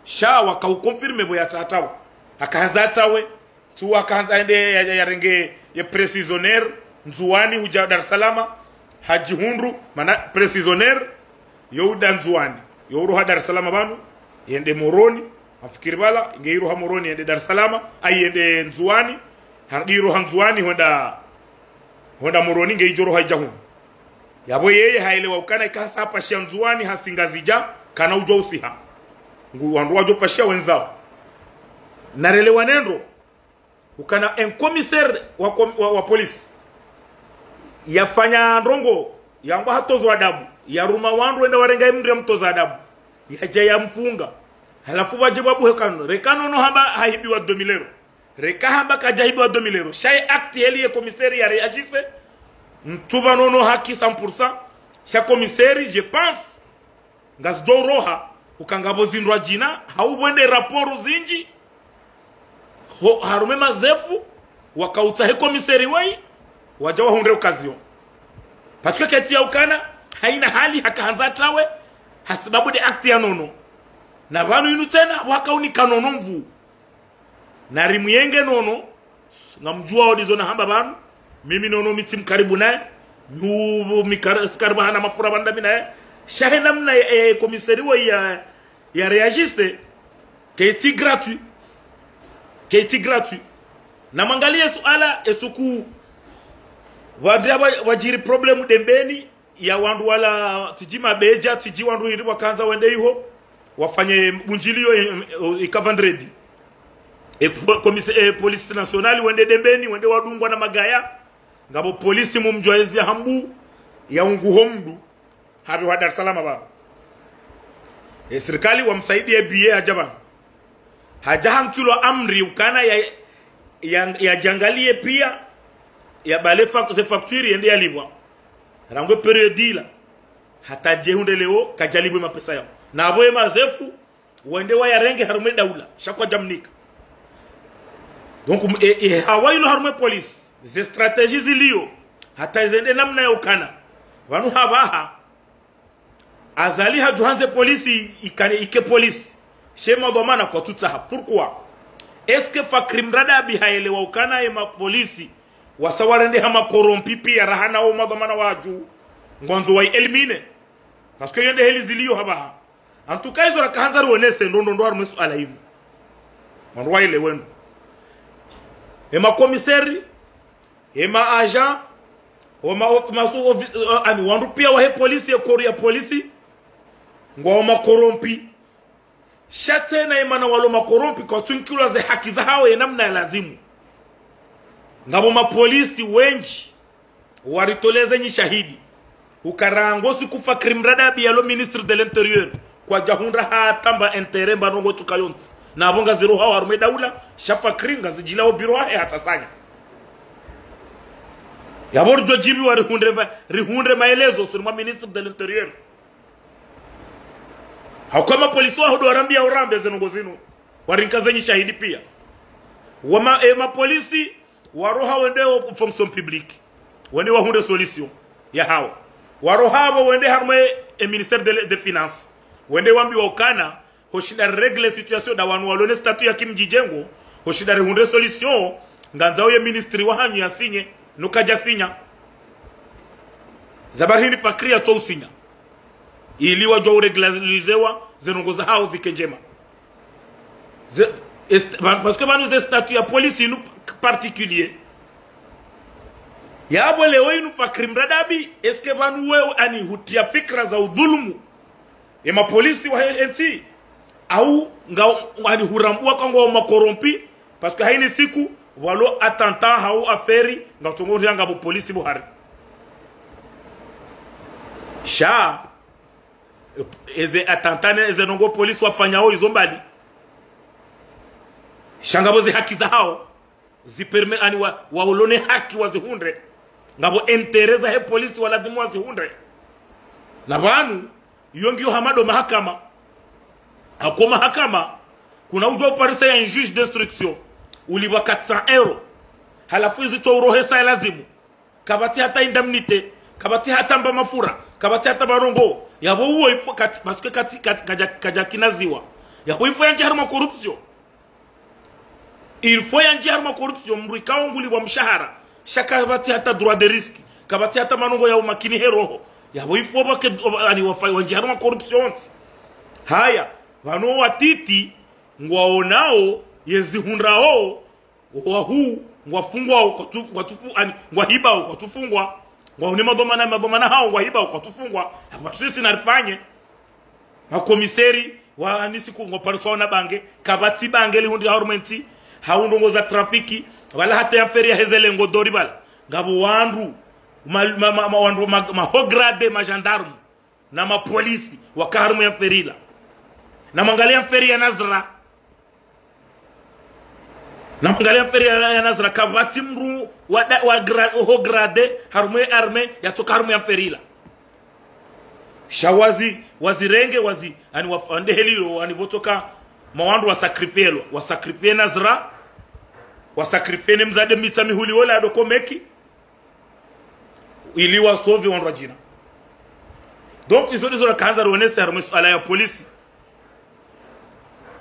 Sha wakauconfirme pvo yatatawa. Hakahandza atawe. Tsu wakandza ende ya, ya, yarenge ye précisionnaire, Ndzuwani hudja Dar es Salaam, hadjihundru, mana précisionnaire, yo uda Ndzuwani, yo uroha Dar es Salaam pvanu, yende Moroni, hamfikiri pvala, nge iroha Moroni, yende Dar es Salaam, ayi yende Ndzuwani, harudi iroha Ndzuwani, hwenda, hwenda Moroni, nge idjo roha idja hunu. Yapvo yeye haelewa ukana ikasa hapashia Ndzuwani, hasi Ngazidja, kana udjo usiha. Ngu wandru wadjo pashia wendzao. Narelewane ndo, ukana un commissaire wa com-, wa, wa police. Yafanya ndrongo, yangwa hatozo adabu. Yaruma wandru wenda warenga emndru yamtoza adabu. Yadja yamfunga. Halafu wadje wabuhe kanu. Reka Nono hamba hahibiwa deux mille euros. Reka hamba kadjahibiwa deux mille euros. Sha ye acte heli ye commissaire yaréagisse. Ntsu pva Nono haki cent pour cent. Sha commissaire, je pense, ngazidjo uroha, uka ngapvo zindru adjina, hau pvwende rapport zindji, ho, harumwa e mazefu, wakautsaha e komiseri woyi, wadja wahundre occasion. Parce que ketsi ya ukana, hayina hali hakahandza atawe, hasibabu nde acte ya Nono. Na pvanu inu tsena, wakaunika Nono nvuu. Nari mwiyenge Nono, ngamdjuwao ndizo nahamba pvanu, mimi Nono mi tsi mkaribu naye, mi u-, mi kar-, tsi karibu hana mafura pvanda mi naye. Sha he namna ye, e, komiseri woyi ya, yaréagisse, ketsi gratuit. Ketsi gratuit. Namwangaliye suala, esuku, pvandria pva, pvadjiri problème Dembeni, ya wandru wala tsidji mabedja, tsidji wandru hindri wakandza wende iho, wafanye bundjiliyo, e, e, ika vendredi. E, po-, komise-, e, police nationale wende Dembeni, wende wadungwa na magaya. Ngapvo polisi mumdjwa ezi ya hambu, ya unguho mndru, hapvi wa Dar es Salaam pvanu. E, sirikali wamsaidiye biye hadja pvanu. Hadja hankilwa amri ukana ya, ya, yadjangaliye piya, yabale fak-, ze facture yende yalipvwa. Rangu e période ila. Hata djehundre leo, kadjalipvwa mapesa yawo. Na apvo ye mazefu, wende wayarenge harumwa e daula, sha kwadjamnika. Donc, e, e, hawa ilo harumwa e polisi, ze stratégie ziliyo, hata zende namna ya ukana. Pvanu hapvaha, Azali hadjuhandze polisi ikane ike polisi. She madhwamana kwatsutsaha. Pourquoi? Est-ce que Fakri Mradabi haelewa ukana ye mapolisi wasa warendeha makorompi piya raha na wo madhwamana wadju ngwandzo wayi éliminer? Parce que yo nde heli ziliyo hapvaha. En tout cas, izo rakahandza riwonese ndo ndo ndo harumwa e suala inu. Wandru waelewe ndo. E makomiseri, e ma agent, o ma, o ma sous-offi-, eh, ani wandru piya wahe polisi, e corps ya polisi, ngwawo makorompi. Sha tsena ye mana walo makorompi kwatsunkilwa ze haki zahawo ye namna ya lazimu. Ngapvo mapolisi wendji waritoleze nyi shahidi. Uka rangu siku Fakri Mradabi yalo ministre de l'intérieur, kwadjahundra hata mba intérêt mba ndrongo tsuka yontsi. Na apvo ngazirohawo harumwa e daula, sha Fakri ngazidjilawo biro hahe hata sanya. Yapvo ridjo djibiwa rihundre ma-, rihundre maelezo sur mwa ministre de l'intérieur. Hauka mapolisi waho ndo warambiya urambe ze ndrongo zinu. Warinka ze nyi shahidi piya. Wama, e, mapolisi, waroha wende wo fonction publique. Wende wahundre solution yahawo. Waroha apvo wende harumwa e, e ministère de, de finances. Wende wambiwa ukana, hoshinda régler situation nda wanu walo ne statut ya kimdjidjengo, hoshinda rihundre solution, ngandzao ye ministre wahanyu yasinye, no kadjasinya. Za bari hindri Fakri yatso usinya. Ili wadjuwa urégularizewa, ze ndrongo zahawo zike ndjema. Ze, est-, pa-, parce que pvanu ze statut ya polisi inu particulier. Yapvo leo inu Fakri Mradabi, est-ce que pvanu wewe ani hutriya fikira za udhulumu ye mapolisi wahe ntsi, au nga, ani hurambuwa ka ngwawo makorompi, parce que hayina siku, walo attentat hau affaire, ngatsongo rianga pvo polisi pvo hari. Sha, eze attentat ne, eze ndrongo polisi wafanyawo izo mbali. Sha ngapvo ze haki zahawo, zi permet ani wa, walo ne haki wazihundre. Ngapvo intérêt zahe polisi walazimu wazihundre. Na pvanu, yo ngiyo hama ndo mahakama. Hako mahakama, kuna udjuwa uparisa ya un juge d'instruction, ulipvwa quatre cents euros. Halafu izi tso urohesa ya lazimu. Kapvatsi hata indemnité, kapvatsi hata mba mafura, kapvatsi hata marongo. Yapvo uwo il faut kati, parce que kati, kati, kadja, kadja kinaziwa. Yapvo il faut yandjiye harumwa corruption. Il faut yandjiye harumwa corruption, mndru ikao ngulipvwa mshahara. Sha kapvatsi hata droit de risque, kapvatsi hata marongo ya umakini he roho. Yapvo il faut pvake, ani wafa, wandjiye harumwa corruption. Haya, pvanu watiti, ngwaonao, yezihundrao, wahu, ngwafungwao, kwatsu, kwatsufu, ani, ngwahibao, kwatsufungwa. Ngwaone madhwamana, madhwamana hawo, ngwahibao, kwatsufungwa. Hapvo sisi narifanye. Makomiseri, wa ani siku ngwapariswao na bange, kapvatsi bange lihundriha harumwa entsi, hau ndrongo za trafiki, pvala hata ye affaire ya heze lengo d'or pvala. Ngapvo wandru, ma, ma, ma, ma, wandru, ma, ma haut gradé, ma gendarme, na mapolisi, waka harumwa ye affaire ila. Na mwangaliye affaire ya Nazra. Na mwangaliye affaire ya, ya Nazra, kapvatsi mndru wa da, wa gra, haut gradé, harumwa ye armée, yatsoka harumwa ye affaire ila. Sha wazi, wazirenge, wazi, ani waf, ande helilo, ani pvotsoka, ma wandru wasacrifielwa, wasacrifie Nazra, wasacrifie ne mdzadze Mitsamihuli wola ndo komeki, ili wasauve wandru wadjina. Donc, izo ndizo rakahandza rionese harumwa ye suala ya polisi.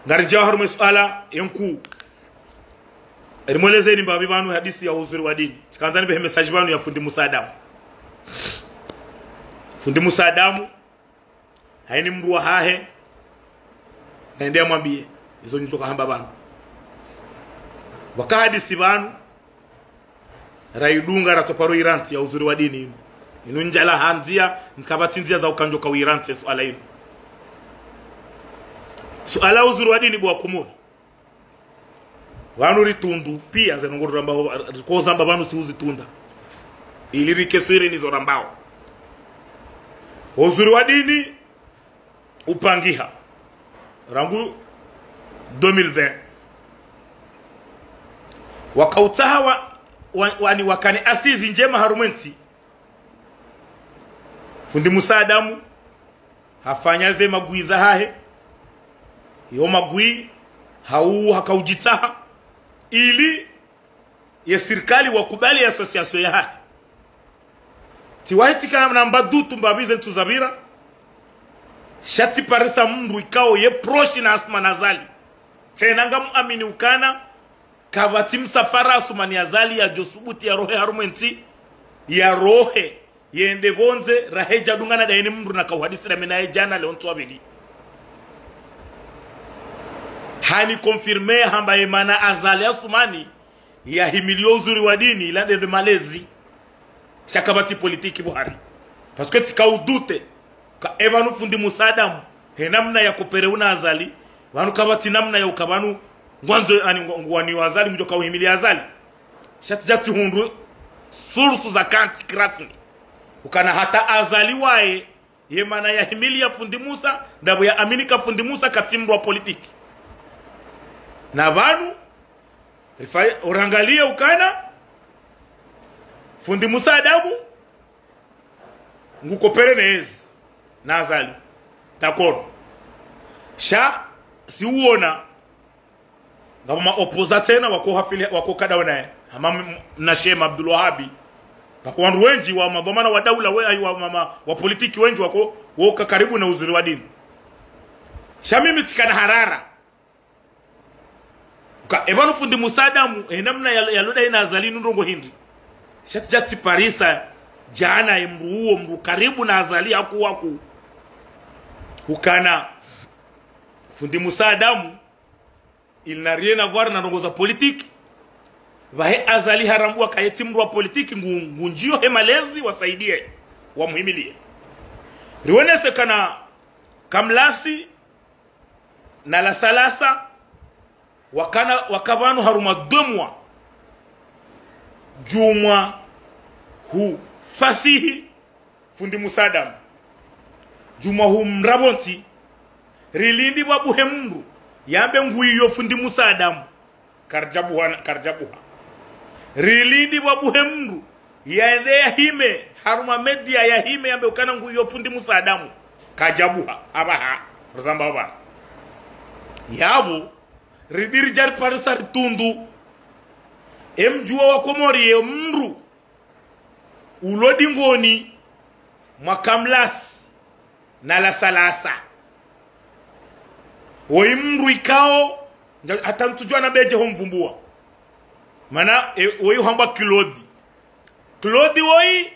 Ngaridjao harumwa ye suala ye nkuu. Eri mwelezeni mbapvi pvanu hadisi ya uzuri wa dini. Tsikandza nipvehe message pvanu ya fundi Musa Adamu. Fundi Musa Adamu, hayini mndru wahahe, nende yamwambiye izo nitsoka hamba pvanu. Pvaka hadisi pvanu, rayidunga ratsoparo irantsi ya uzuri wa dini inu. Inu ndjala ha ndzia, nkapvatsi ndzia za ukandjo kawirantse suala inu. Suala uzuri wa dini bo wa Komori. Pvanu ritundu, pia ze ndrongoo rambao, rikozamba pvanu si uzitunda. Ili rike swiri nizo rambao. Uzuri wa dini, upangiha. Rangu deux mille vingt. Wakautsaha wa, wa, wani wakane assises ndjema harumwa entsi. Fundi Musa Adamu, hafanya ze magwi zahahe. Yo magwi, hau hakaudjitsaha. Ili ye sirikali wakubali ye association yahahe. Tsi wahe tsi kana namba dutu mbapvi ze ntsu zapvira. Sha tsi parisa mndru ikao ye proche na Assoumani Azali. Tsena ngamuamini ukana, kapvatsi msafara Assoumani Azali yadjo subuti yarohe harumwa entsi, yarohe, yende pvondze, rahe djadungana daye ne mndru nakauhadisi dami naye djana leo ntsu wa pvili. Hani confirmé hamba ye mana Azali Assoumani, yahimilio uzuri wa dini, ila nde malezi. Sha kapvatsi politiki bo hari. Parce que tsika udute, ka epvanu fundi Musa Adamu, he namna ya coopérer na Azali, pvanu kapvatsi namna ya uka pvanu, ngwandzo, ani, ngwa-, ngwani wa Azali, ngudjo kauhimili Azali. Sha tsi djatsi hundru, source za kantsi kirasmi. Ukana hata Azali waye, ye mana yahimili ya fundi Musa, ndapvo yaamini ka fundi Musa katsi mndru wa politiki. Na pvanu, rifa-, urangalie ukana, fundi Musa Adamu, ngu coopérer ne ezi, na Azali. D'accord. Sha, si uona, ngapvo ma opposants tsena wako hafili, wako kadawa naye. Hama m-, na Sheikh Abdul Wahabi. Ngapvo wandru wendji wa madhwamana wa daula we, ayi wa mama, wa politiki wendji wako, woka karibu na uzuri wa dini. Sha mimi tsikana harara. Uka, epvanu fundi Musa Adamu, he namna ya, yalo daye na Azali inu ndrongoo hindri. Sha tsi djatsi parisa, djana ye mndru uwo, mndru karibu na Azali haku haku. Ukana, fundi Musa Adamu, il n'a rien à voir na ndrongoo za politiki. Pvahe Azali harambua ka ye tsi mndru wa politiki ngu, ngundjio he malezi wasaidie, wamuhimilie. Riwonese kana Kamlasi na Lasalasa, wakana, waka pvanu harumwa deux mois. Djumwa hu fasihi, fundi Musa Adamu. Djumwa hu mrapvo ntsi, rilindi pvwabuhe mndru, yambe nguiyo fundi Musa Adamu. Karidjabuha, karidjabuha. Rilindi pvwabuhe mndru, yende yahime, harumwa média yahime, yambe ukana nguiyo fundi Musa Adamu. Kadjabuha, apvaha, rizamba apvaha. Yapvo, ridi ridja riparisa ritundu. Emdjuwa wa Komori ye mndru ulo dingoni mwa Kamlasi na Lasalasa. Woyi mndru ikao, nja-, hata ntsudjuwa na bedje ho mvumbua. Mana, e, woyi uhambwa Claude. Claude woyi,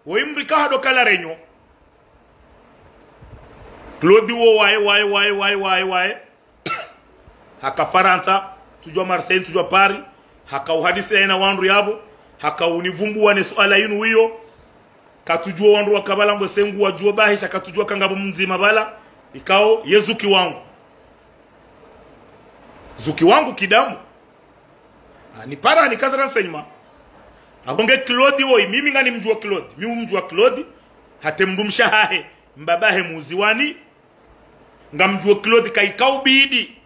woyi mndru ikao hado kala renyo. Claude wo waye, waye, waye, waye, waye, waye. Haka Farantsa, ntsudjuwa Marseille, ntsudjuwa Paris, haka uhadisi yena wandru yapvo, haka univumbuwa ne suala inu wiyo, katsudjuwa wandru waka pvala ngwe sengu wadjuwa bahi, sha katsudjuwa ka ngapvo mdzima pvala, ikao, ye zuki wangu. Zuki wangu kidamu. Ah, nipara nikaza renseignement. Apvo nge Claude woyi, mimi nganimdjuwa Claude, mi umdjuwa Claude, hata emndru mshe hahe, mbabahe muziwani, ngamdjuwa Claude ka ikaubidi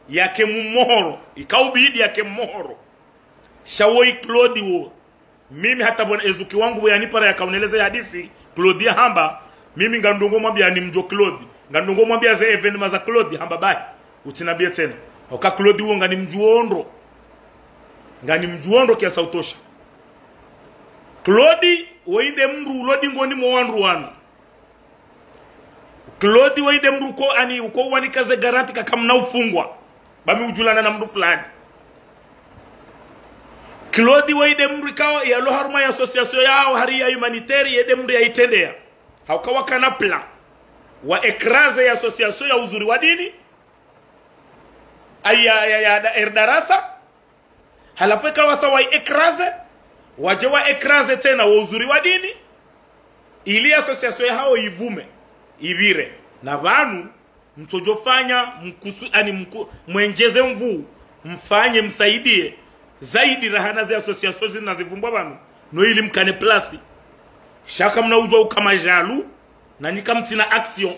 yake mmohoro, ikaubidi yake mmohoro. Sha woyi Claude wo. Mimi hata pvona ezuki wangu pvo yanipara yakauneleza ye hadisi, Claude yahamba, mimi ngandrongo mwambia nimdjuwa Claude. Ngandrongo mwambia ze événement za Claude, hamba bahi. Utsinambie tsena. Oka Claude wo nganimdjuwo ndro. Nganimdjuwo ndro kiasi sha utosha. Claude, woyi nde mndru ulo dingoni mwa wandru wanu. Claude woyi nde mndru uko ani, uko uwanika ze garanti ka kamna ufungwa. Ba mi udjulana na mndru fulani. Claude woyi nde mndru ikao yalo harumwa ye association yao hari ya humanitaire ye nde mndru yaitrendeya. Hauka wakana plan. Wa écraser ye association ya uzuri wa dini. Ayi ya, ya, ya, da, er darasa. Halafu eka wasa wa écraser, Wadje wa écraser tsena wo uzuri wa dini, ili association yahawo yivume, yipvire. Na pvanu, mtsodjofanya, mkusu-, ani mku-, mwendjeze nvuu, mfanye, msaidie, zaidi rahana ze association zinu zivumbwa pvanu, no ili mkane place. Sha kamna udjuwa uka madjalu, na nyi kamtsina action.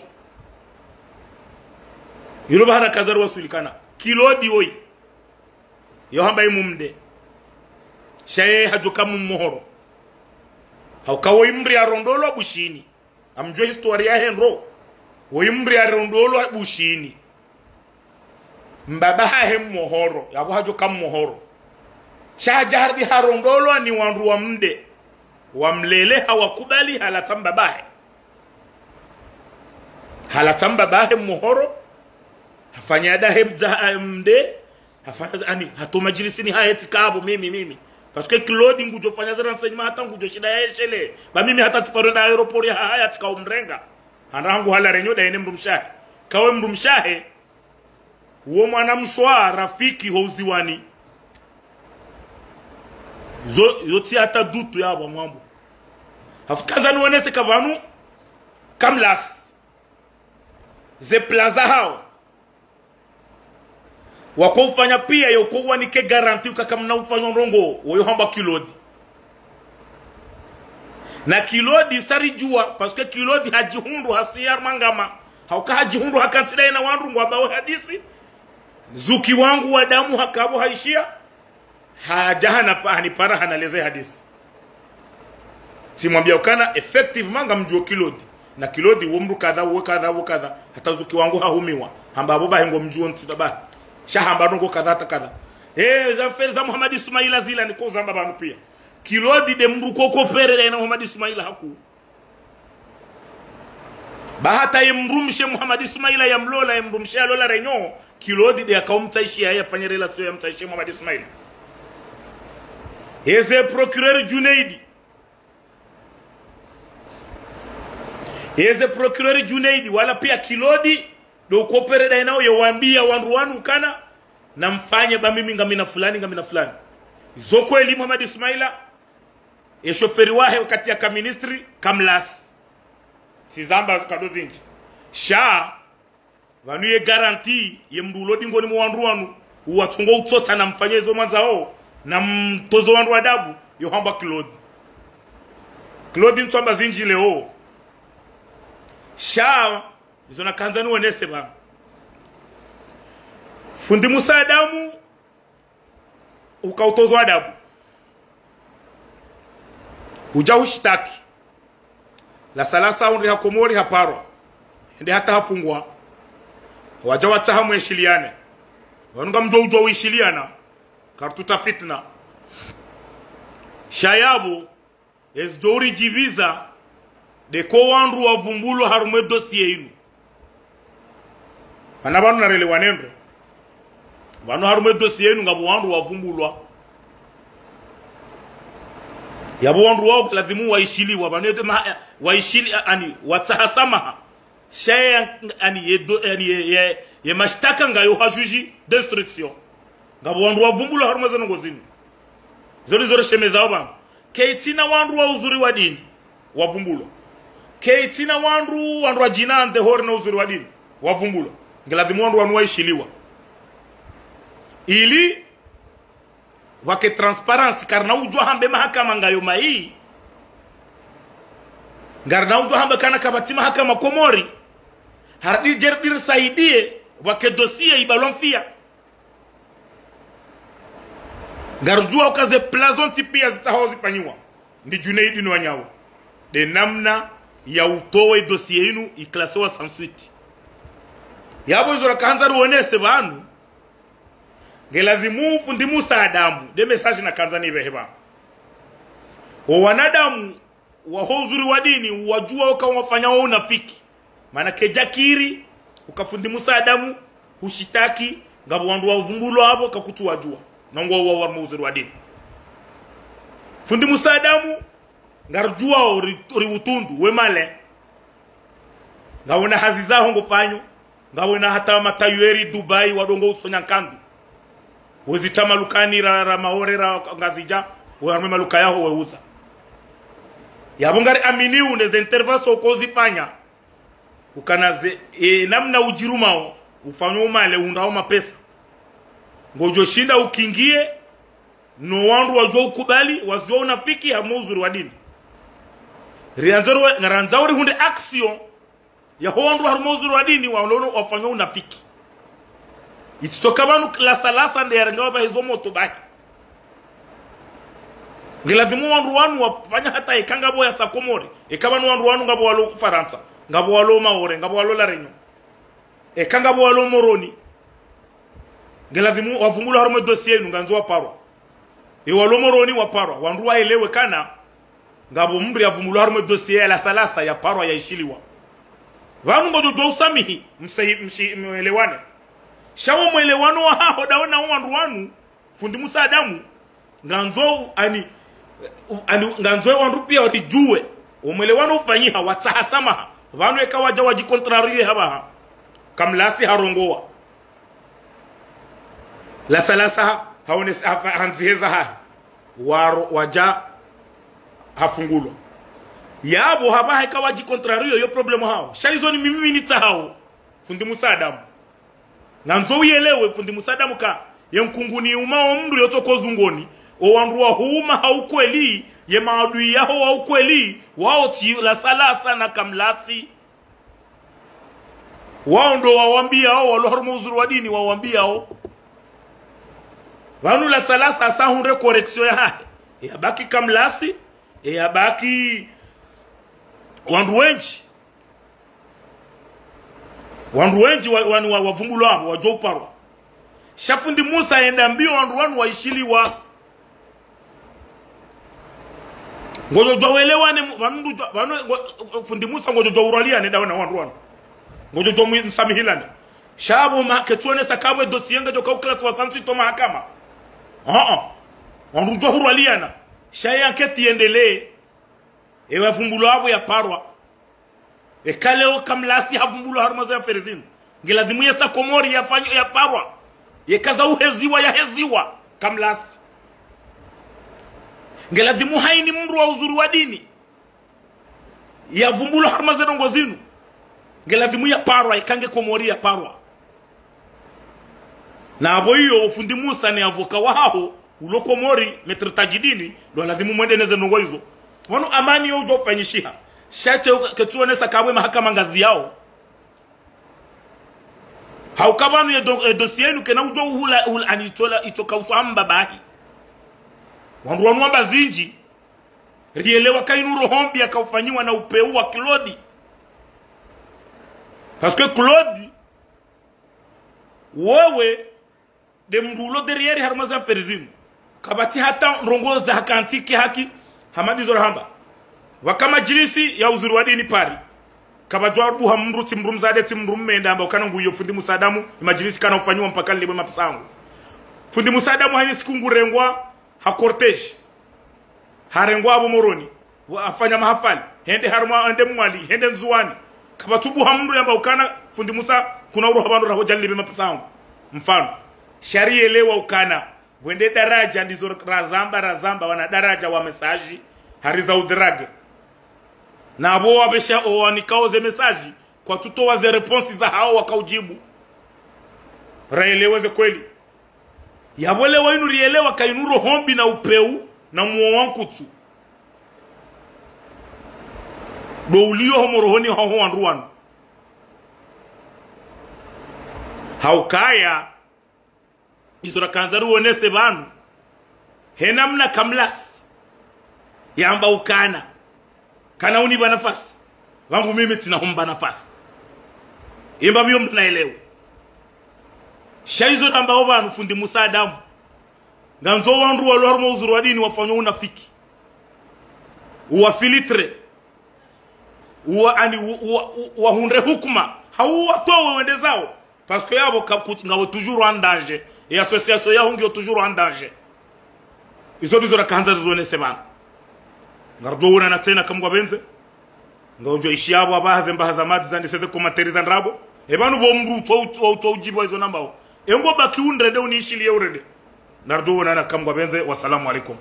Yilo pvahana kazari wasulikana. Kilodi woyi. Yo hamba ye mumde. Sha ye hadjoka mmohoro. Hauka woyi mdru yarondolwa Bushini. Ngamdjuwa histoire yahe ndro. Woyi mdru yarondolwa Bushini. Mbaba hahe mmohoro. Yapvo hadjoka mmohoro. Sha hadja harudi harondolwa ni wandru wa mde. Wamlele hawakubali halatsa mbabahe. Halatsa mbabahe mmohoro. Hafanya adahe mdza-, mde. Hafanya ani, hata o madjilisini hahe tsi kapvo mimi, mimi. Parce que Claude ngudjofanya ze renseignement hata ngudjoshinda yayeshele. Ba mimi hata tsiparo enda aéroport ya Hahaya tsika umrenga. Handa hangu hala Réunion nda yene mdrumshe wahe. Kawe mdrumshe wahe. Wo mwanamshe wa rafiki ho uziwani. Zo, yo tsi hata dutu yapvo mwambo. Hafu kandza niwonese ka pvanu, kamlasi. Ze plan zahawo. Wako ufanya piya yo ko wanike garantie uka kamna ufanya ndrongo, woyo hamba Kilodi. Na Kilodi saridjuwa, parce que Kilodi hadjihundru hasiya mangama. Hauka hadjihundru hakantsi ndaye na wandru ngwambao hadisi. Zuki wangu wa damu hakapvo hayishiya. Hadja hana pa-, hanipara hana leze hadisi. Tsimwambia ukana, effectivement, ngamdjuo Kilodi. Na Kilodi, wo mdru kadha, wo kadha, wo kadha. Hata zuki wangu hahumiwa. Hamba apvo bahi ngomdjuo ntsi babahi. Sha hamba ndrongo kadha hata kadha. Eh, za affaire za Muhammad Ismaila zila niko zamba pvanu piya. Kilodi nde mdru ko coopérer ndaye na Muhammad Ismaila haku. Ba hata ye mdrumshe Muhammad Ismaila yamlola, ye mdrumshe yalola Réunion, Kilodi nde yakaumtsahiya, yafanye relation yamtsahiye Muhammad Ismaila. Eze procureur Junaidi. Eze procureur Junaidi, wala piya Kilodi, ndo coopérer ndaye nawo yewambia wandru wanu ukana, namfanye ba mimi ngamina fulani, ngamina fulani. Zo kweli Muhammad Ismaila, ye shoferi wahe wakati yaka ministre, kamlasi. Tsizamba zikado zindji. Sha, pvanu ye garantie, ye mdru ulo dingoni mwa wandru wanu, uwatsongo utsotsa namfanye zo mwandzao, namtozo wandru adabu, yo hamba Kilodi. Kilodi ntsamba zindji leo. Sha, izo nakandza niwonese pvanu. Fundi Musa Adamu, uka utozwa adabu. Udja ushitaki. La salasa hundri ha Komori haparwa. Hende hata hafungwa. Wadja watsaha mwishiliane. Wanu ngamdjo udjuwa wishiliana. Kartsuta fitna. Sha yapvo, ezidjo uridjiviza, ndeko wandru wavumbulwa harumwa e dossier inu. Mana pvanu narelewane ndro. Pvanu harumwa e dossier inu ngapvo wandru wavumbulwa. Yapvo wandru wawo lazimu waishiliwa, pvanu yete ma-, waishili-, ani, watsaha samaha. Sha ye, ani, ye do-, ani, ye, ye, ye mashtaka ngayo ha juge d'instruction. Ngapvo wandru wavumbulwa harumwa ze ndrongo zinu. Zo ndizo rishemezao pvanu. Ketsina wandru wa uzuri wa dini, wavumbulwa. Ketsina wandru, wandru wa djina ndehori na uzuri wa dini, wavumbulwa. Ngiladhimu wandru wanu waishiliwa. Ili, pvwake transparence, karina udjuwa hamba e mahakama ngayo mayi. Ngarina udjuwa hamba kana kapvatsi mahakama Komori. Harudi djeri diri saidie, pvwake dossier ibalwa mfiya. Ngarudjuwa uka ze plan zontsi piya zitsaho zifanyiwa ndi Junaidi no wanyawo. Nde namna ya utowa e dossier inu iclassewa sans suite. Yapvo izo rakandza ruonese pvanu. Ngiladhimu fundi Musa Adamu, nde message nakandza nipvehe pvanu. O wanadamu waho uzuri wa dini, wadjuwa uka wafanya wo unafiki. Mana kedjakiri, uka fundi Musa Adamu, hushitaki, ngapvo wandru wavumbulwa apvo kakutsu wadjuwa. Nongo wa, wa, wa uzuri wa dini. Fundi Musa Adamu, ngarudjuwa ori, ori utundu, we male. Ngawona hazi zaho ngofanyo. Ngawona hata matayeri Dubai wadongo usonya nkandu. Wezi tama lukani ra, ra Maore ra Ngazidja. Wewe harumwa maluka yaho weuza. Yapvo ngari amini une ze intervention ukozifanya. Ukana ze, e, namna udjirumao, ufanyao umale, undao mapesa. Ngodjo shinda ukingie, no wandru wadjo ukubali, waziwa unafiki, harumwa uzuri wa dini. Riandzo ri, ngarandzao rihundre action, yaho wandru harumwa uzuri wa dini, walono wafanyao unafiki. Itsitsoka pvanu lasalasa nde yarengao pvahe zo moto bahi. Ngiladhimu wandru wanu wafanya hata eka ngapvo yasa Komori. Eka pvanu wandru wanu ngapvo walo Farantsa, ngapvo walo Maore, ngapvo walo La Réunion. Eka ngapvo walo Moroni. Ngiladhimu wavumbulwa harumwa dossier inu ngandzo waparwa. E walo Moroni waparwa. Wandru waelewe kana ngapvo mndru yavumbulwa harumwa dossier ya lasalasa yaparwa yaishiliwa. Pvanu ngodjo djuwa usamihi, msehi-, mshi-, mwelewane. Sha wo mwelewano wahaho dawe na wandru wanu, fundi Musa Adamu, ngandzo, ani, ani, ngandzo wandru pia waridjuwe. Wo mwelewano ufanyiha, watsaha samaha. Pvanu eka wadja wadjicontrarier hapvaha. Kamlasi harongowa. Lasalasa ha-, haonesa, ha-, handziheza hahe. Waro, wadja, hafungulwa. Yapvo hapvaha eka wadjicontrarier yo problème hawo. Sha izo ni mimi nitsahao. Fundi Musa Adamu. Ngandzo uyelewe fundi Musa Adamu ka, ye nkunguni uma o mndru yotsoka zungoni, o wandru wahuuma ha ukweli, ye maadui yaho wa ukweli, wao tsi lasalasa na kamlasi. Wao ndo wawambiao, walo harumwa uzuri wa dini wawambiao. Pvanu lasalasa asa hundre correction yahahe. Yabaki kamlasi, yabaki wandru wendji. Wandru wendji wa, wanu wa, wavumbulwa apvo, wadjo uparwa. Sha fundi Musa yenda mbio wandru wanu waishiliwa. Ngodjo djuwa welewane mu-, pvanu djuwa, pvanu, ngo-, fundi Musa ngodjo djuwa urwaliane dawe na wandru wanu. Ngodjo djuwa mwi-, msamihilane. Sha pvo ma-, ketsuonesa kabwe dossier ngedjo ka uklasi wa sansi to mahakama. Ah, ah. Wandru djuwa urwaliana. Sha ye enquête yendelee. Ewe yavumbulwa apvo yaparwa. Eka leo kamlasi havumbulwa harumwa ze affaire zinu. Ngiladhimu yesa Komori yafanyo yaparwa. Yeka za uheziwa yaheziwa kamlasi. Ngiladhimu haini mndru wa uzuri wa dini yavumbulwa harumwa ze ndrongo zinu. Ngiladhimu yaparwa, eka nge Komori yaparwa. Na apvo iyo, o fundi Musa ne avocat wahaho, ulo Komori, Maître Tadjidini, ndo ladhimu mwendeneze ndrongo izo. Wanu amani yo udjo ufanyishiha. Sha tsi uka-, ketsuonesa kabwe mahakama ngazi yao. Hauka pvanu ye do-, e dossier inu kena udjo uhula, uhula, ani itsola, itsoka uswamba bahi. Wandru wanu wamba zindji, rielewa ka inu roho mbi yakaufanyiwa na upeu wa Claude. Parce que Claude, wewe, nde mndru ulo derrière harumwa ze affaire zinu. Kapvatsi hata ndrongo za hakantiki haki, hama ndizo rahamba. Pvwaka madjilisi ya uzuri wa dini Paris. Kapvadjuwa buha mndru, tsi mndru mdzadze, tsi mndru mme, nda amba ukana nguyo fundi Musa Adamu, ye madjilisi kana ufanyiwa mpaka nilipve mapesa yangu. Fundi Musa Adamu haini siku ngurengwa, ha cortège. Harengwa apvo Moroni, wa-, afanya mahafali, hende harumwa, hende Mwali, hende Ndzuwani. Kapvatsu buha mndru yamba ukana, fundi Musa, kuna uroha pvanu raho dja nilipve mapesa yangu. Mfano, sha rielewa ukana, wende daradja ndizo razamba, razamba, wana daradja wa message, hari za udrague. Na apvo wapvesha owanikao ze message, kwatsutowa ze réponse zahao wakaudjibu. Raelewe ze kweli. Yapvo leo inu rielewa ka inu roho mbi na upeu na muo wa nkutsu. Ndo ulio ho morohoni haho wandru wanu. Haukaya, izo rakandza ruonese pvanu. He namna kamlasi yamba ukana kana unipva nafasi. Pvangu mimi tsina humpva nafasi. Imba miyo mnaelewa. Sha izo rambao pvanu fundi Musa Adamu. Ngandzo wandru walo harumwa uzuri wa dini wafanyao unafiki. Uwafiltre. Uwa, ani, u-, uwa, u-, uwahundre hukuma. Hau uwatowe wende zao. Parce que yapvo ka-, kut-, ngawe toujours en danger. E association yaho ngiyo toujours en danger. Izo ndizo rakandza rizonese pvanu. Ngaridjo wonana tsena ka Mngu yapvendze. Ngaudjo ishi yapvo apvaha ze mbaha za madji zandise ze commentaire za ndrabo. E pvanu pvo mndru utso, utso, utso udjibu wa izo nambao. E ngo baki undrende unishiliye urende. Naridjo wonana ka Mngu yapvendze. Wassalamu alaikum.